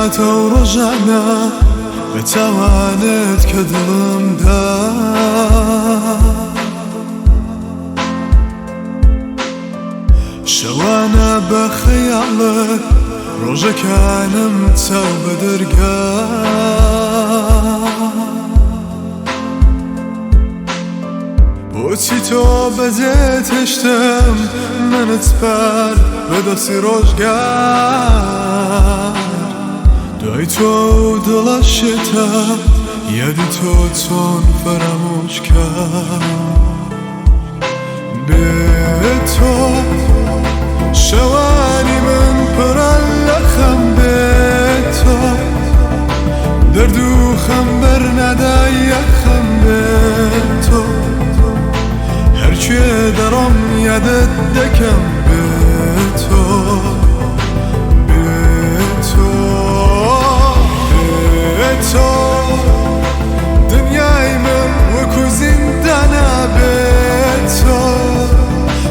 کاتە و ڕۆژانە بە چاوانت کە دڵمدا. شەوانە بە خەیاڵت ڕۆژەکانم چاو بە دەرگا. بۆچی تۆ بەجێت هێشتم منت سپارد بە دەستی ڕۆژگار؟ دوای تۆ و دڵە شێتە یادی تۆ چۆن فەرامۆش کەم؟ بێ تۆ شەوانی من پڕە لە خەم، بێ تۆ دەرد و خەم بەرنادای یەخەم، بێ تۆ هەرکوێ دەڕۆم یادت دەکەم، بێ تۆ بێ تۆ بێ تۆ دنیای من وەکو زیندانە، بێ تۆ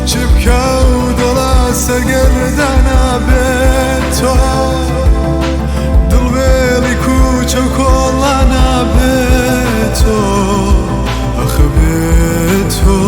چ بکە و دڵە سەرگەردانە، بێ تۆ دڵوێڵی کوچە و کۆڵانە، بێ تۆ ئەخ بێ تۆ.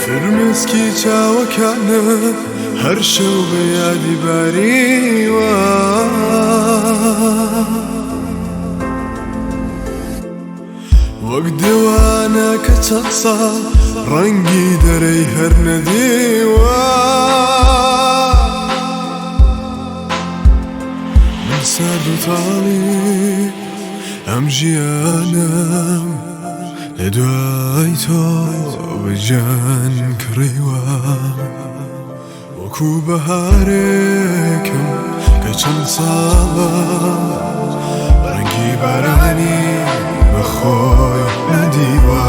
فرمێسکی چاوەکانت هەر شەو بە یادی باریوە، وەک دێوانە کە چەند ساڵ ڕەنگی دەرەی هەر نەدیوە. من سارد و تاڵی ئەم ژیانم لە دوای تۆ بەگیان کڕیوە، وەکو بەهارێکم کە چەند ساڵە ڕەنگی بارانی بەخۆی نەدیوە.